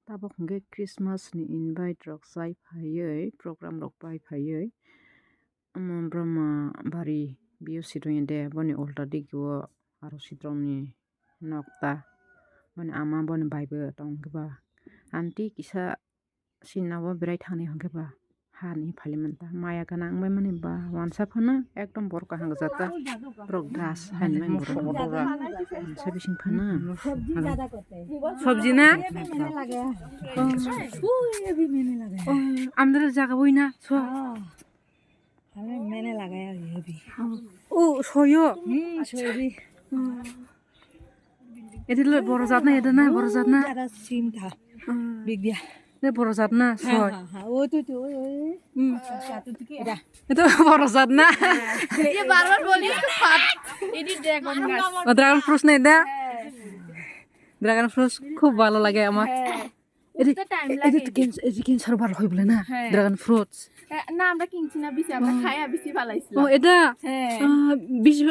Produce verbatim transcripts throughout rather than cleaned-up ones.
Tabuk hwnkhe Christmas ni invite rok chai phaiwi, program rok pai phaiwi, omo Brahma Bari B O C rwngya de, boni ulta digi o aro sidrong ni nok ta, boni ama boni bai bo tong khe ba, aunty kisa sinna bo berai thani hwnkhe ba. Hani phailimanta maya gana wngmani ba wansa phano ekdom borok kaham jata borok das hani mang borok wansa bising phano. Sabji na? Amdara jaga boi na so. Hame mene lagaya ye bhi. O soyo. Hmm, soyo bhi. Ede lo boro jat na, ede na, boro jat na. Jara sim tha. Big dia. Ne boro jat na, soy. Ha ha. O tu tu, oi oi. Hmm. Ede boro jat na. Ye bar bar boli to phat. Ede dragon gash. O dragon fruit na ede. Dragon fruit khub bhalo lage amar. এটি উঠতে টাইম লাগে। এটি ক্যান্সার, এটি ক্যান্সার ভালো হয় বলে না? হ্যাঁ। Dragon fruits. হ্যাঁ, না, আমরা কিনছি না বেশি, আমরা খাইয়া বেশি ফালাইছিলাম। ও, এটা? হ্যাঁ। আহ, বেশি,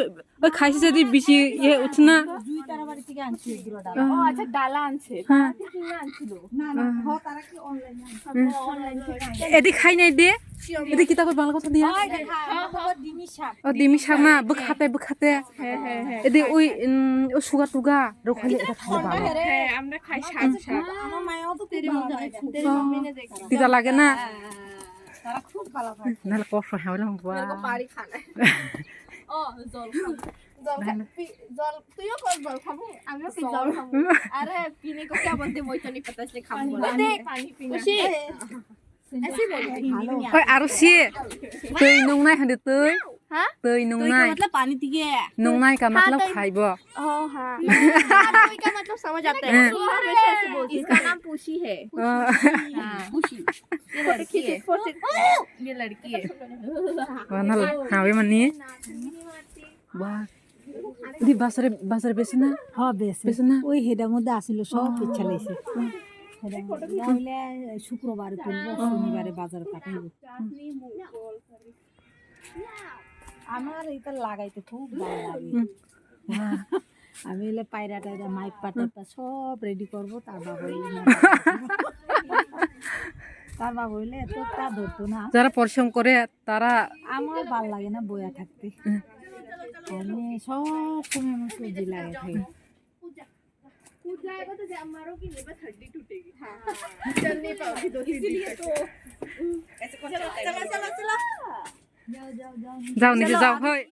ওই খাইছে যদি বেশি ইয়ে উঠছে না? দুই তারা বাড়ি থেকে আনছি এগুলো ডালা। ও, আচ্ছা, ডালা আনছে। হ্যাঁ। তারা কি কিনে আনছিল? না, না, ও, তারা কি অনলাইনে আনছে? হুম। ও, অনলাইন থেকে আনছে। এটি খাই নাই দে। এটি কিতা কই বাংলা কথা দিয়া? ওই দেখা, হ্যাঁ, হ্যাঁ। ডিমি শাক। ও, ডিমি শাক না, হ্যাঁ। বুখাতে, বুখাতে। হ্যাঁ, হ্যাঁ, হ্যাঁ। এটি ওই, উম, ও সুগা টুগা, রোখালে এটা খাইলে ভালো। হ্যাঁ, আমরা খাই শাক, শাক। আমার মায়েও তো খুব ভালো পায়। তেরি মজা আছে। তেরি মাম্মি নে দেখো। তিতা লাগে না? হ্যাঁ, হ্যাঁ, হ্যাঁ। তারা খুব ভালো পায়। নাহলে কষ্ট হয় না, বাবা। মেরে কো পারি খানা। ও, জল খাও। জল খা-, পি-, জল, তুইও কর জল খাবো, আমিও কি জল খাবো। আরে, পিনে কো কিয়া বলতে, মই তো নি পাতা সে খাবো। পানি, পানি, পানি পিনা। খুশি। Oi, aro si. Twi nungnai hande twi. Ha? Twi nungnai. Twi ka matlab pani piye. Nungnai ka matlab khaibo. Oh, ha. Twi ka matlab samajh aata hai. Iska naam pushi hai. Pushi. Ye ladki hai. Ye ladki hai. Wah, nal, hawe mani. Wah. Di bazar, bazar besi na? Ha, besi. Besi na? Oi, heda modde asilo, sob bichcha laise. Heda modde, hole shukrobar tulbo, shonibare bazar pathaibo. Amar eta lagaite khub bhalo lage. Ami hole paira taira, mike pata ta sob ready korbo, tar baboile. Tar baboile to ta dhorto na. Jara porishrom kore, তারা আমার ভালো লাগে না বইয়া থাকতে। আমি সব সময় আমার সবজি লাগাই থাকি। যাও, নিজে যাও। হয়।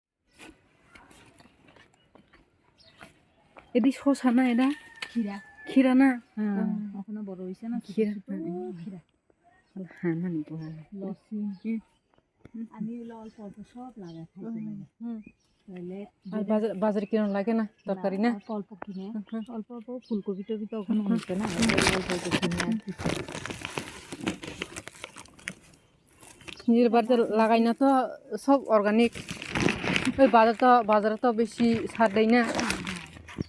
এদি শসা না এদা? খিরা। খিরা না? হ্যাঁ, এখনো বড় হইছে না, ছোট খিরা। ছোট খিরা। হ্যাঁ, মানে, লসি। আমি হলো অল্প অল্প সব লাগাই খাইতে লাগে। তাহলে আর বাজার, বাজারে কিনা লাগে না, তরকারি না? অল্প অল্প কিনে, অল্প অল্প ফুলকপি টপি তো ওখানে হইছে না, অল্প অল্প কিনে আর কি। নিজের বাড়িতে লাগাই না তো, সব অর্গানিক। ওই বাজার তো, বাজারে তো বেশি সার দেয় না।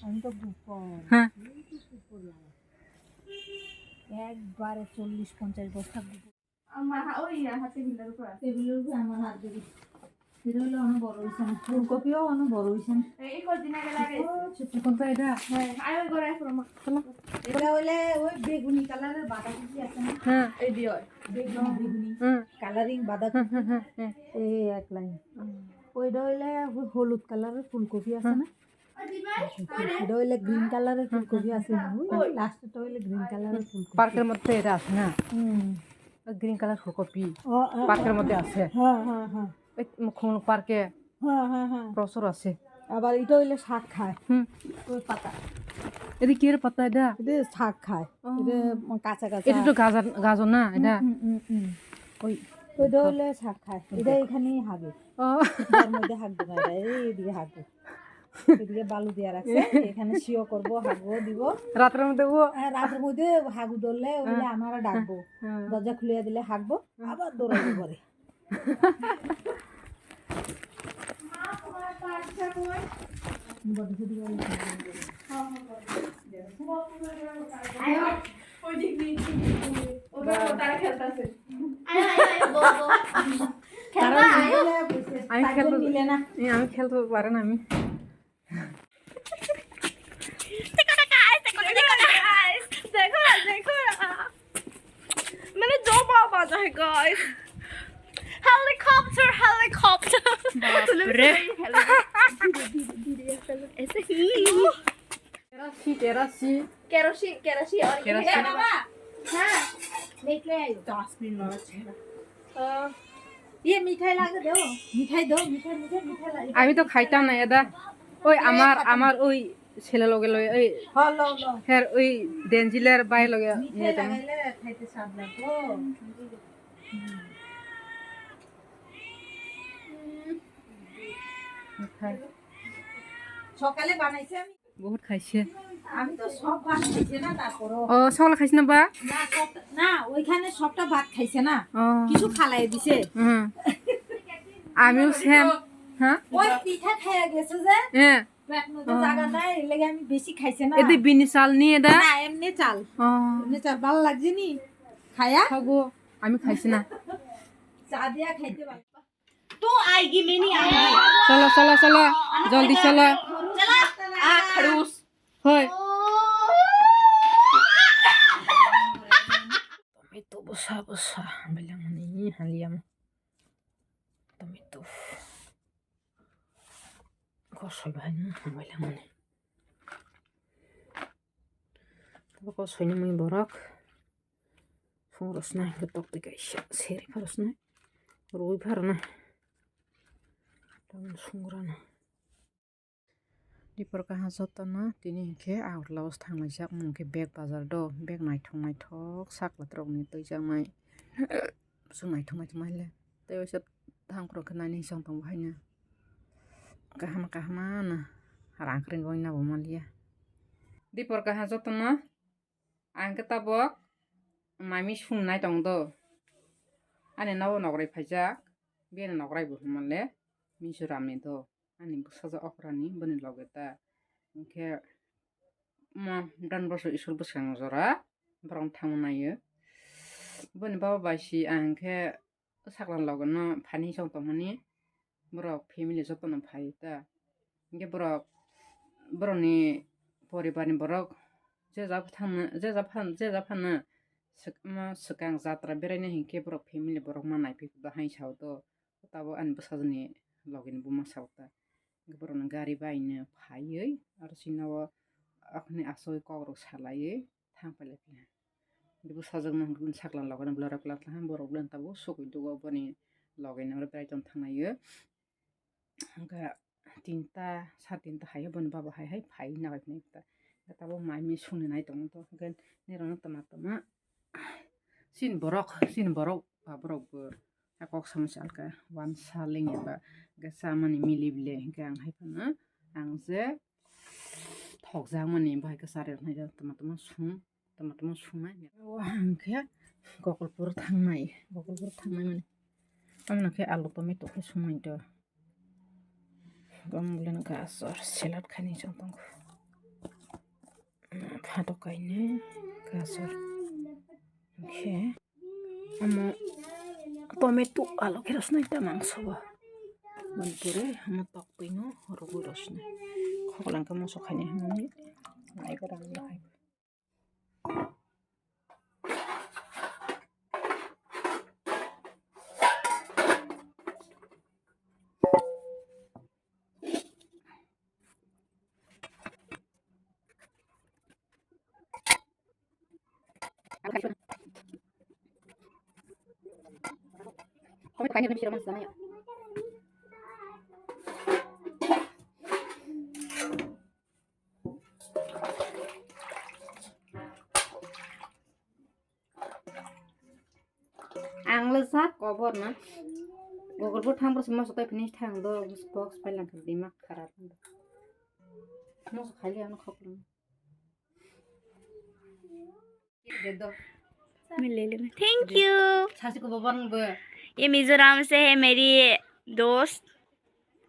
আমি তো বুঝবো। হ্যাঁ। একবারে চল্লিশ পঞ্চাশ বস্তা। আমার হা-, ওই হাতে টেবিলের উপর আছে। টেবিলের উপরে আমার হাত দিবি। এটা হলো অনেক বড় হইছে না। ফুলকপিও অনেক বড় হইছে না। এই কদিন আগে লাগাইছি। ও, ছোট্ট কোনটা এটা? হ্যাঁ, আয় ওই ঘরে এখন আমার। চলো। এটা হইলে ওই বেগুনি কালারের বাঁধাকপি আছে না? হ্যাঁ। এই দিও। বেগুনি, বেগুনি। হুম। কালারিং বাঁধাকপি। হুম, হুম, হুম, হুম। এই এক লাইন। ওইটা হইলে ওই হলুদ কালারের ফুলকপি আছে না? এটা হইলে গ্রিন কালারের ফুলকপি আছে না? ওই লাস্টেরটা হইলে গ্রিন কালারের ফুলকপি। পার্কের মধ্যে এটা আছে না? হুম। গ্রিন কালার ফুলকপি ও, ও, পার্কের মধ্যে আছে। হ্যাঁ, হ্যাঁ, হ্যাঁ। এই মুখমুখ পার্কে হ্যাঁ, হ্যাঁ, হ্যাঁ। প্রচুর আছে। আবার এটা হইলে শাক খায়। হুম। ওই পাতা। এটা কি এর পাতা এটা? এটা শাক খায়। ও। এটা কাঁচা কাঁচা। এটা তো গাজর, গাজর না এটা? হুম, হুম, হুম, হুম। ওই ওইটা হইলে শাক খায়। এটা এখানেই হাগে। ও। ঘর মধ্যে হাগবে না এটা, এইদিকে হাগবে। এদিকে বালু দিয়ে রাখছে, এখানে শিও করবো, হাগবো দিব। রাতের মধ্যে ও? হ্যাঁ, রাতের মধ্যে হাগু ধরলে ওইলে হ্যাঁ। আমরা ডাকবো। হ্যাঁ। দরজা খুলিয়া দিলে হাগবো, হ্যাঁ। আবার দৌড়াইবো ঘরে। আমি খেলতে, এ, আমি খেলতে পারি না আমি। দেখো না, guys, দেখো না, guys, দেখো না, দেখো না। Guys, helicopter, helicopter. Bapre. ऐसे ही। Terasi, terasi. Kerosin, kerosin, और ये kerosene. है ना? हाँ, लेके आयो। Dustbin वाला चेहरा। ये मिठाई ला के दो, मिठाई दो, मिठाई, मिठाई, मिठाई ला। আমি তো খাইতাম না এটা। ওই আমার, আমার ওই ছেলে লগে লগে ওই হ্যাঁ, লো, লো। ফের ওই ডেঞ্জিলের ভাই লগে মিঠাই নিয়ে যাবো। লাগাইলে খাইতে স্বাদ লাগবো। মিঠাই। সকালে বানাইছে আমি। বহুত খাইছে। আমি তো সব ভাত খাইছে না, তারপরও। ও, সকালে খাইছে না বা? না, সব, না, ওইখানে সবটা ভাত খাইছে না। ও। কিছু ফালাই দিছে। হুম। আমিও সেম। হ্যাঁ? ওই পিঠা খাইয়া গেছে যে, হ্যাঁ। পেট মধ্যে ও। জায়গা নাই, এর লাগি আমি বেশি খাইছে না। এতে বিনি চাল নি এটা? না, এমনি চাল। ও। এমনি চাল, ভালো লাগছে নি? খায়া? খাবো। আমি খাইছি না। চা দিয়া খাইতে পারবো। तू आएगी, मैं नहीं आऊंगी। চলো, চলো, চলো, জলদি চলো। चला। आ खड़ूस। হয়। Tomato bwsa bwsa hambai langmani haliya mo. Tomato. Kosoi bai no hambai langmani. Tabo kosoi ni mui borok. Phung rosnai hwnkhe tok twi kaisa seri pha rosnai. Rwi pha rwnai. Tamo sung rwnai. Dipor kaha jotono tini hinkhe Agartala o thanglaijak, omo hinkhe bag bazar do, bag naithok naithok sakla rokni twijaknai, bwswk naithok naithok maile tei waisa thangphuru khe nainwi chwng tongo haino kaham kaham no rang kwrwngwi nabo manliya. Dipor kaha jotono ang khe tabok mami sungnai tong do, ani nogo nograi phaijak, bini nograi bo hwnmale Mizoramni do. Ani bwsajak okrani boni loge ta. Hinkhe mo Don Bosok school bwskango jora borok thangma naio. Boni baba bai si ang hinkhe sakla loge no phaini chong tongmani borok family jotono phai ta. Hinkhe borok borokni poribarni borok je ja phano je ja phano je ja phano swk-, mo swkang jatra beraina hinkhe borok family borok ma naiphi da hai sao do. Tabok ani bwsajwkni logini buma sao ta. Borokni gari baino phaiwi aro chini o akhani asogwi kokrok salaiwi thang pailai phiya. Bwsajwkno hwnwi sakla logino bwlarok kwlak tongkha, borok bwlani tabuk sugwi dugo boni logini oro berai tong thanglaio. Hwnkhe tinta, sar tinta hai boni baba hai hai phai nabai phai ta. Tabuk mai mui songni nai tongo to, hwnkhe nirokno tama tama. Chini borok, chini borok ba borok bo kok sama salka wansa lengya ba hwnkhe chamani mili bile hwnkhe ang hai phano ang je thokjakmani bahai khe charwi rwnai tama tama sung tama tama sungnai. O hwnkhe Gogolpur thangnai, Gogolpur thangnai mani. Tamoni khe alu tomato khe sungmani to. Gom bwlwino gajor salad khainai chwng tongo. Phatok kainwi gajor. Khe omo tomato alu khe rosnai ta mangso bo. Boni pore omo toktwino rwgwi rosnai. Khoklang khe moso khainai hwnwi naibar ang bahai. Ang le sak kobor na. Gogol bo thang bwswk moso tai finish thang do box pai lang kha dima kharap. Moso khali ano khok lang. Thank you. ये मिजोरम से है मेरी दोस्त।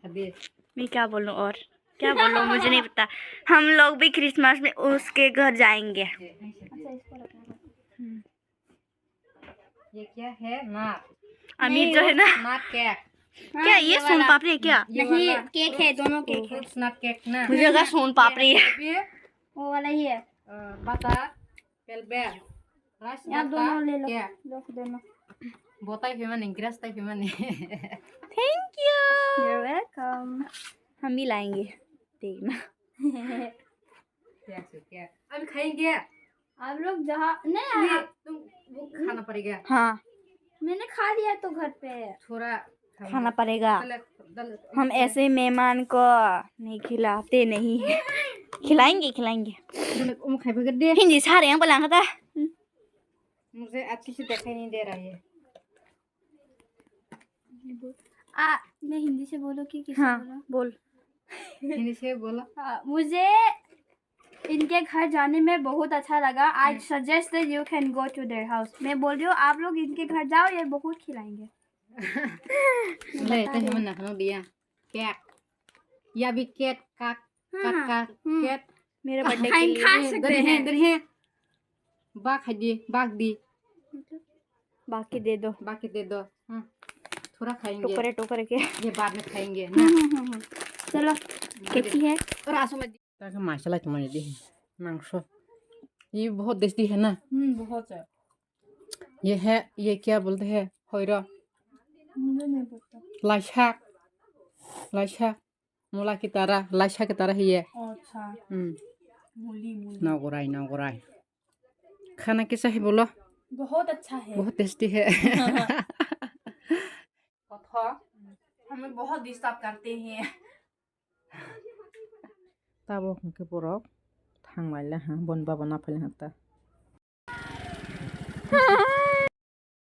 मैं क्या बोलूं और क्या बोलूं, मुझे नहीं पता। हम लोग भी क्रिसमस में उसके घर जाएंगे। ये क्या है? नाक। अमीर जो है ना। नाक केक। क्या ये सोन पापड़ी है क्या? नहीं, केक है, दोनों केक है। फ्रूट्स नट केक ना। मुझे लगा सोन पापड़ी है। वो वाला ही है। बता। पेल बेर। राइस यार, दोनों ले लो। क्या? लो, दोनों। Botai phimani, grass tai phimani. Thank you. You're welcome. हम भी लाएंगे, देखना। क्या से क्या? अभी खाएंगे। आप लोग जहाँ, नहीं, नहीं, आप तुम वो खाना पड़ेगा। हाँ। मैंने खा लिया तो घर पे। थोड़ा खाना पड़ेगा। दल, दल, हम ऐसे मेहमान को नहीं खिलाते नहीं है। खिलाएंगे, खिलाएंगे। दल, उम, खाई बगैर दे। हिंदी सारे यहाँ पर लांगा था। मुझे अच्छे से दिखाई नहीं दे रहा है। आ, मैं हिंदी से बोलो कि किसे हाँ, बोलो? बोल। हिंदी से बोलो। आ, मुझे इनके घर जाने में बहुत अच्छा लगा। I suggest that you can go to their house. मैं बोल रही हूँ, आप लोग इनके घर जाओ, ये बहुत खिलाएंगे। ले, तो हिमन ना खाना दिया। Cat. या भी cat, काक, हाँ, काक, हाँ, काक, हम्म। Cat. मेरे birthday के लिए। खा सकते हैं। दे दे। बाक है जी, बाक दी। बाकी दे दो। बाकी दे दो। हाँ। थोड़ा खाएंगे। टुकड़े टुकड़े के। ये बाद में खाएंगे ना। हम्म, हम्म, हम्म, हम्म। चलो, देखते हैं। और आंसू मत। Taka masala tongmani di, mangso. ये बहुत tasty है ना? हम्म, बहुत है। ये है, ये क्या बोलते हैं? होइरो। मुझे नहीं पता। लाइशाक। लाइशाक। मुला की तरह, लाइशाक की तरह ही है। अच्छा। हम्म। मूली, मूली। नगराई, नगराई। खाना कैसा है बोलो? बहुत अच्छा है। बहुत tasty है। कथा, हमें बहुत disturb करते हैं। Tabok hwnkhe borok thanglaila ha, boni baba naphailaha ta.